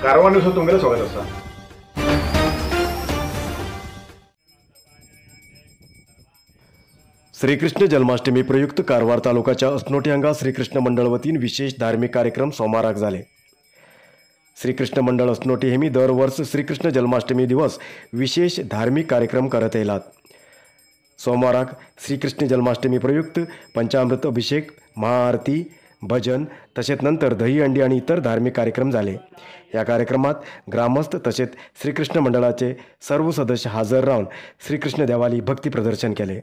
Karwar news तुमगेलें स्वागत आसा. श्रीकृष्ण जन्माष्टमी प्रयुक्त कारवार तालुक्याच्या असनोटी हांगा श्रीकृष्ण मंडळ वतीन विशेष धार्मिक कार्यक्रम सोमाराक जाले. श्रीकृष्ण मंडळ असनोटी हेमी दर वर्स श्रीकृष्ण जन्माष्टमी दिवस विशेष धार्मिक कार्यक्रम करत येयलात. सोमवाराक श्रीकृष्ण जन्माष्टमी प्रयुक्त पंचामृत अभिषेक, महाआरती, भजन तसेच नंतर दही अंडी आणि इतर धार्मिक कार्यक्रम झाले. या कार्यक्रमात ग्रामस्थ तसेच श्रीकृष्ण मंडळाचे सर्व सदस्य हजर राहून श्रीकृष्ण देवाली भक्ती प्रदर्शन केले.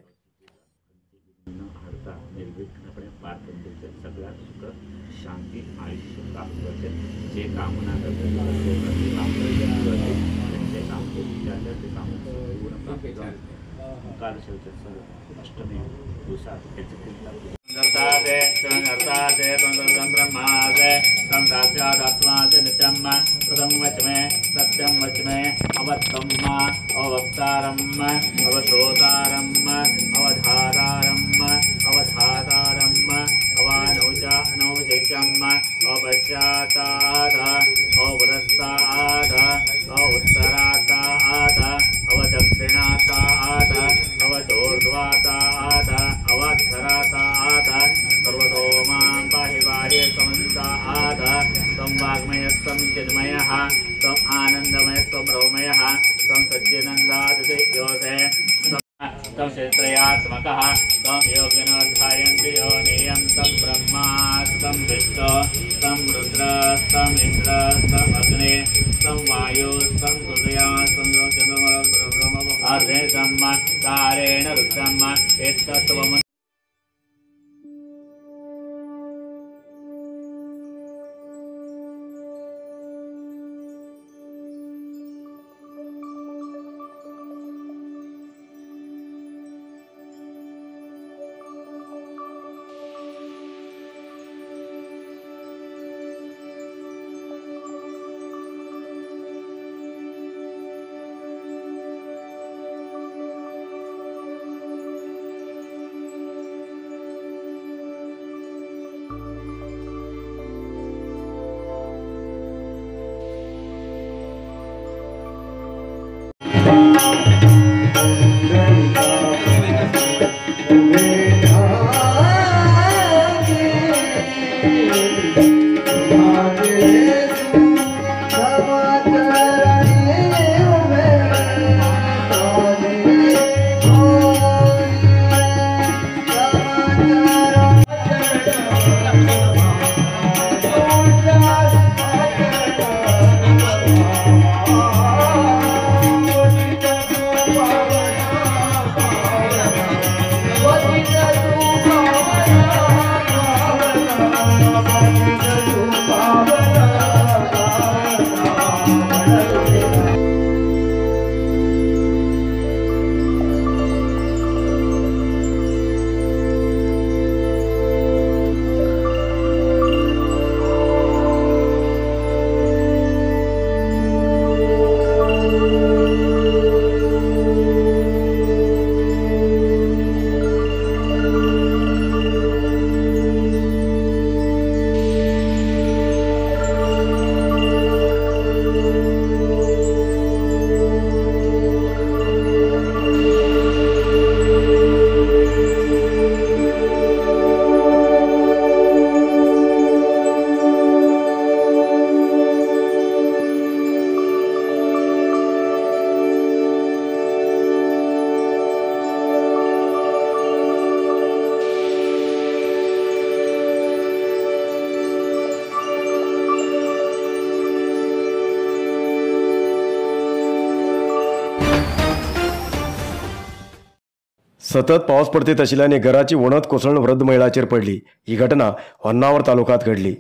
सतत पावस पडतीत आशिल्ल्यान घराची वणत कोसळून वृद्ध महिलाचेर पडली. ही घटना होन्नावर तालुक्यांत घडली.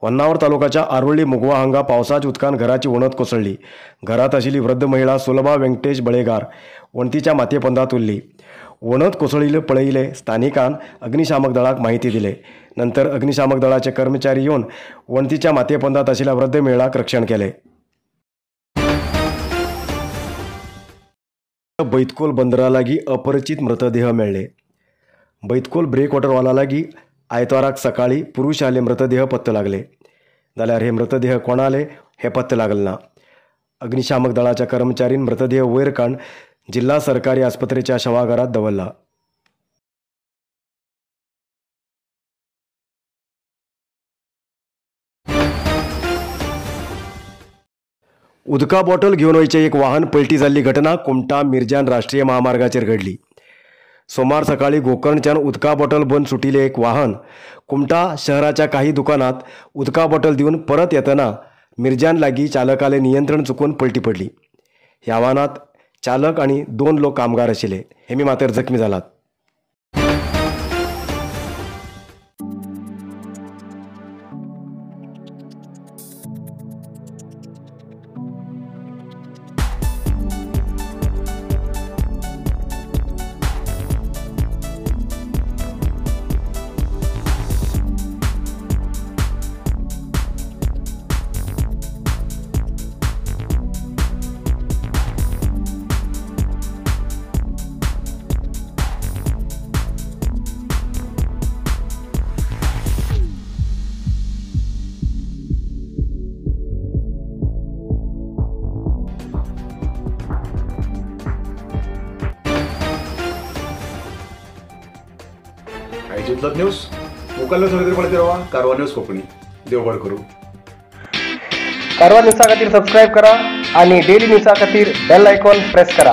होन्नावर तालुक्याच्या आरोळी मुगवा हांगा पावसाच्या उदकान घराची वणत कोसळ्ळी. घरात आशिल्ली वृद्ध महिला सुलभा व्यंकटेश बळेगार वणतीच्या मातयेपोंदांत उरली. वणत कोसळिल्ले पळयले स्थानिकान अग्निशामक दळाक माहिती दिले. नंतर अग्निशामक दळाचे कर्मचारी येवन वणतीच्या मातयेपोंदांत आशिल्ल्या वृद्ध महिलाक रक्षण केले. बैतकोल बंदरा लागी अपरिचित मृतदेह मेळ्ळे. बैतकोल ब्रेक वॉटर वाला लागी आयतवाराक सकाळी पुरुषाले मृतदेह पत्तो लागले. जाल्यार हे मृतदेह कोणाले हे पत्ते लागले ना. अग्निशामक दळाच्या कर्मचारीन मृतदेह वयर काडून जिल्हा सरकारी आस्पत्रेच्या शवागारात दवरला. उदका बॉटल घेवन वयचें एक वाहन पलटी जाल्ली घटना कुमटा मिरजान राष्ट्रीय महामार्गाचेर घडली. सोमार सकाळी गोकर्णच्यान उदका बॉटल बंद सुटिल्लें एक वाहन कुमटा शहराच्या काही दुकानात उदका बॉटल दिवन परत येतना मिरजान लागीं चालकाले नियंत्रण चुकून पलटी पडली. ह्या वाहनात चालक आनी 2 लोक कामगार आशिल्ले. हेमी मातर जखमी जालात. न्यूज मुखाल्लो सगळे पळयत रावा कारवार न्यूज कोंकणी. देव बरें करूं. कारवार न्यूजा खातीर सबस्क्रायब करा आणि डेली न्यूजा खातीर बेल आयकॉन प्रेस करा.